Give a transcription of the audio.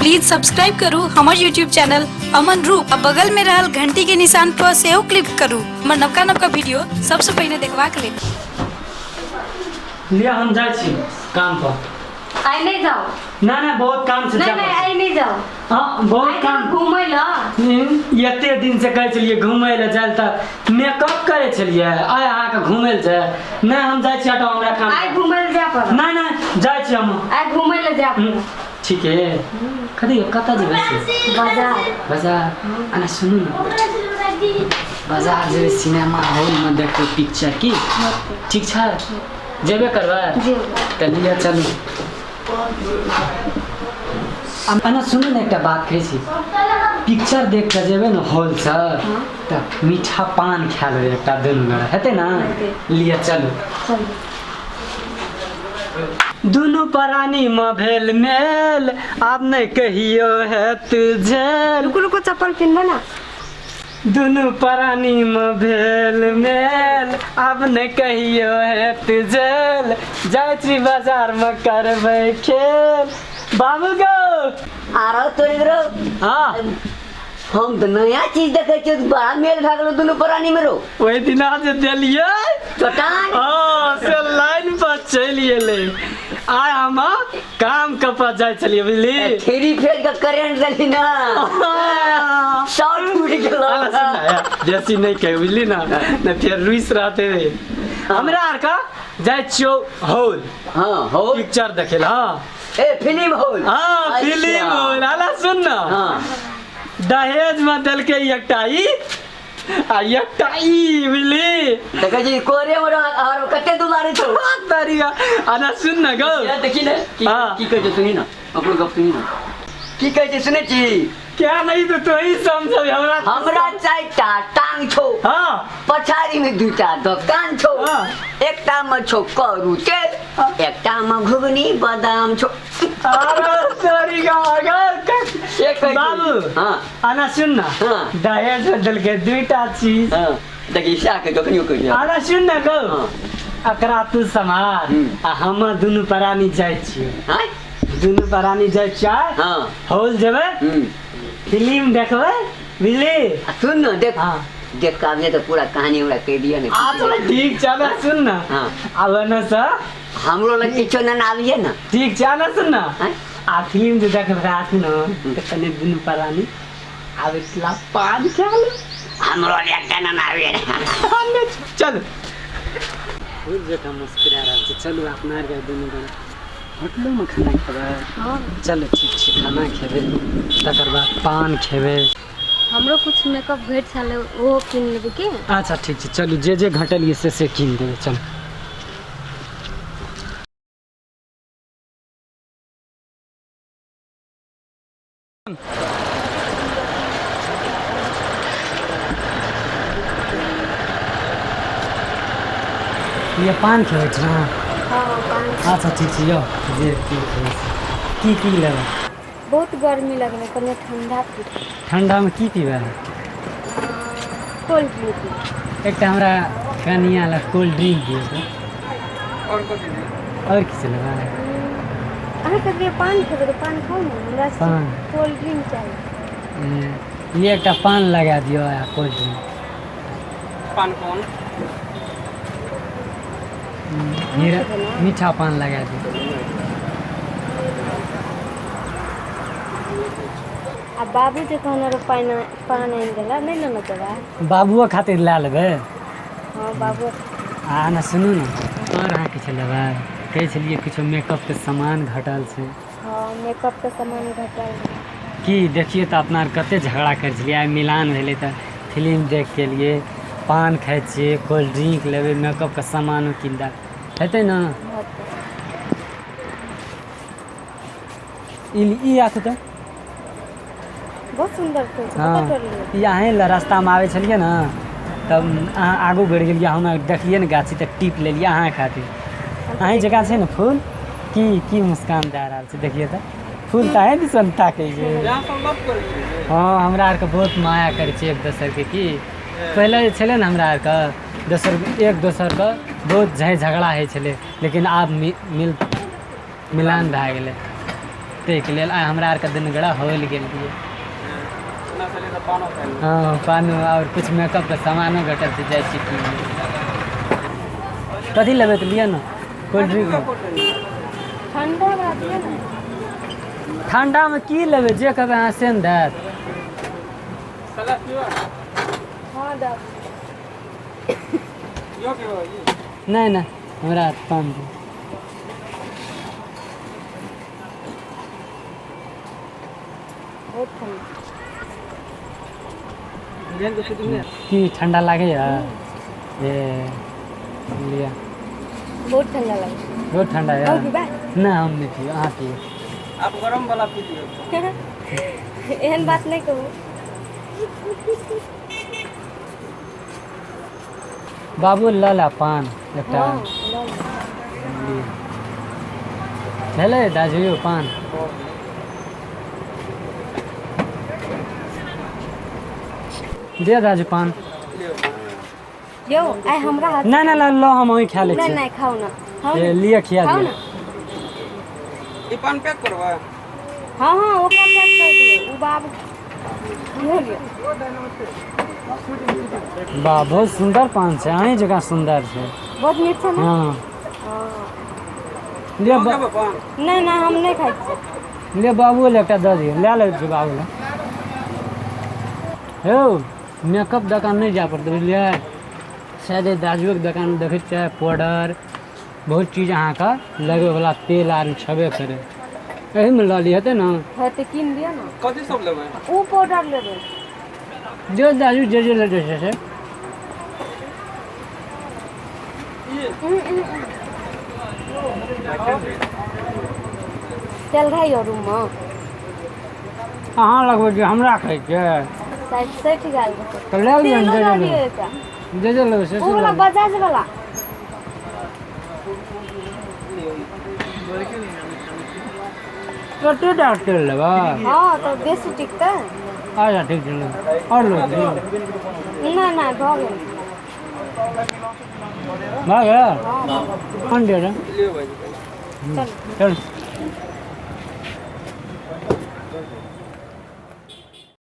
Please subscribe करू हमर YouTube channel Aman रूप आ बगल में रहल घंटी के निशान पर सेहो क्लिक करू हमर नवका नवका वीडियो सबसँ पहिने देखबाक लेल। लिअ हम जाइ छी काम पर। आइ नहि जाओ। ना ना बहुत काम छै। नहीं नहीं, आइ नहि जाओ। हाँ बहुत आइ काम। घूमै ल। एते दिन से कहै छलियै घूमै लए जाय तऽ मेकअप करै छलियै, आइ अहाँके घूमै लए जाय। नहि हम जाइ छी, हटाउ हमरा काम। आइ घूमै लए जाय पड़त। नहि नहि, जाइ छी हम। आइ घूमै लए जाय पड़त। ठीक है, कथी कतऽ जेबै से? बाजार। बाजार? आना सुनू ने, बाजार जेबै सिनेमा हॉलमे देखबै पिक्चर की? ठीक छै, जेबे करबै? जेबै। तऽ लिअ चलू। आना सुनू ने, एकटा बात कहै छी, पिक्चर देख कऽ जेबै ने हॉलसँ तऽ मीठा पान खा लेबै एकटा दुनू गोरा, हेतै ने? हेतै। लिअ चलू। चलू। दुनू प्राणी मे भेल मेल, आब नहि कहियो हेत झेल। रुकू रुकू, चप्पल पिन्हबे ना। दुनू प्राणी मे भेल मेल, आब नहि कहियो हेत झेल। जाइ छी बाजार मे करबै खेल। बाबू गो। आरो तोरी रो। हाँ। हम तऽ नया चीज देखै छियै, बड़ा मेल भए गेलो दुनू प्राणी मे रो। ओहि दिना जे देलियै चटान। हाँ से लाइन पर चलि एलै। आइ हम काम कपा जाइ छलियै, बुझली? थ्री फेज के करेंट देली ना, शॉर्ट फूट गेलो। बेसी नहीं कहे, बुझली ना, न फेर रुइस रहते रे। हमरा आर का जाइ छियौ हॉल। हाँ हॉल। पिक्चर देखे ला। हाँ। ए फिल्म हॉल। हाँ। अच्छा। Film hall. आला सुन ना। हाँ। दहेज में देलकै एकटा ई आ एकटा ई, बुझली? देखै छी कोरे में रह और कते दुलारे छौ। तरिया आना सुन ना गो। ये देखी ने की। हाँ। की कहै छै सुनी ना, अपनो गप सुनी ना, की कहै छै सुनै छी? क्या नहीं तो तू ही समझ हमरा। हमरा चारिटा टांग छौ। हाँ। पछाड़ी में दूटा दोकान छौ। हाँ। एकटा में छौ करू तेल, एकटा में घुगनी बादाम छौ। अरे तोरी का अगर से कहै छी। बाबू। हाँ। आना सुन ना। हाँ। दहेज में देलकै दुईटा चीज। हाँ देखी सएह कहै कखनियो कहै छै। आना सुन ना गो। हाँ। एकरा तू सम्हार। हम्म। आ हम दुनू प्राणी जाइ छियै। हाँ? दुनू प्राणी जाइ छियै। हाँ। हॉल जेबै। हम्म। फिल्म देखबै, बुझली? आ सुन ना, देख। हाँ। देख के आबिये तऽ पूरा कहानी हमरा कहि दिअ ने। अच्छा ठीक छै ना, सुन ना। हाँ। आब ने सर हमरो लग किछो नहि आबिये ने। ठीक छै ना, सुन ना। आँय? आ फिल्म जे देखबै राति ने तऽ कनि दुनू प्राणी आब इतना पान खा ले। हमरो लग एकटा नहि आबिये। चल फूल जकाँ मुस्कुरा रहल छै। चलू अपना आरके दुनू गोरा होटलोमे खाना खेबै। हाँ। चलू ठीक छै, खाना खेबै तकर बाद पान खेबै। हमरो कुछ मेकअप घटि छलै, ओहो कीन लेबै की? अच्छा ठीक छै, चलू जे जे घटल यऽ से से कीन देबै, चलू। ये पान खेबै छी ने? हाँ पान। अच्छा ठीक छै, यौ जे की खेबै से। की की लेबै? बहुत गर्मी लगलै, कनि ठंडा पी। ठंडामे की पीबै? कोल्ड ड्रिंक पी। एकटा हमरा कनिया लए कोल्ड ड्रिंक दियौ तऽ। आओर की लेबै? अहाँ कहलियै पान खेबै तऽ पान खाउ ने, हमरा पान। कोल्ड ड्रिंक चाही। ये एकटा पान लगा दियौ आ कोल्ड ड्रिंक। पान कोन? मीठा पान लगा दियौ। आ बाबू जे कहने रहो पान पान आनि देला, नहि लेने देबै? बाबुओ खातिर लए लेबै। हाँ बाबू। आ ने सुनू ने, आओर अहाँ किछु लेबै? कहै छलियै किछु मेकअपके सामान घटल छै। हाँ मेकअपके सामान घटल। की देखियौ तऽ अपना आर कते झगड़ा करै छलियै, आइ मिलान भेलै तऽ फिल्म देख के एलियै, पान खाइ छियै, कोल्ड ड्रिंक लेबै, मेकअपके सामानो कीन देब, हेतै ने? होतै। ई राखू तऽ। बहुत सुन्दर फूल छै। हाँ। कतऽ तोड़लियै? ई अहीं लए रास्तामे आबै छलियै ने तब अहाँ आगू बढ़ि गेलियै, हम देखलियै ने गाछी तऽ टीप लेलियै अहाँ खातिर। अहीं जकाँ छै ने फूल। की की मुस्कान दए रहल छै, देखियै तऽ फूल तऽ अहीं दिसन ताकै छै। हँ हमरा आरके बहुत माया करै छियै एक दोसरके। की पहिले जे छलै ने हमरा आरके दोसर एक दोसरके बहुत झै झगड़ा होइ छलै, लेकिन आब मिल मिलान भए गेलै। ताहिके लेल आइ हमरा आरके दिनगड़ा होल गेल रहियै। हँ, पानो आओर किछु मेकअपके सामानो घटल छै, जाइ छी कीन। कथी लेबै तऽ लिअ ने, कोल्ड ड्रिंक। ठंडा वाला दिअ ने। ठण्डामे की लेबै? जे कहबै अहाँ से ने देत। हँ, दऽ। नहि नहि, हमरा पान दिअ। बहुत ठंडा। की ठण्डा लागैए? ए लिअ। बहुत ठंडा लागै। बहुत ठण्डा और यऽ। पीबै? नहि, हम नहि पीब, अहाँ पियू। आप गरम वाला पी लियौ। एहन बात नहि कहू। बाबू, लऽ ला पान एकटा। हँ, लऽ ले। लिअ। भेलै दाजू यौ पान? दे दाजू पान। यौ, आइ हमरा हाथ नहि नहि, लऽ, हम वहीं खा लै नहि। छियै। नहि, खाउ ने, खाउ ए, ने। लिअ, खिया खाउ दिअ। ने। ई पान पैक करबै? हँ हँ, ओकरा पैक कर दियौ। ओ बाबू, इहो लिअ। वाह, बहुत सुन्दर पान छै, अहीं जकाँ सुन्दर छै। बहुत नीक छै ने? हँ। हँ। लिअ। लेबै पान? नहि नहि, हम नहि खाइ छियै। ले, बाबू लए एकटा दऽ दियौ। लए लै छी बाबू लए। यौ, मेकअप दोकान नहि जाय पड़तै, बुझलियै? शायद एहि दाजुएके दोकानमे देखै छियै, पाउडर, बहुत चीज, अहाँके लगबैवला तेल आर छेबे करै। एहिमे लऽ ली, हेतै ने? हँ, तऽ कीन लिअ ने। कथी सब लेबै? ओ पाउडर लेबै। जे दाजू जे जे लेतै से से। ई? तेल रहै यौ रूममे? अहाँ लगबै छियै, हमरा कहै छियै? शायद सठि गेल रहै। तऽ लए लिअ ने। तेलो जे दऽ जे दियौ लेबै। एकटा। जे जे लेबै से ओ से वाला लऽ लिअ। बजाज वाला। कते टा तेल लेबै? हँ, तऽ बेसी टिकतै। अच्छा, ठीक छै, लऽ आओर लेबै? नहि नहि, भऽ गेल। भऽ गेल? हँ, भऽ गेल। कोन दे दे। लियौ भाइजी। चलू। चल।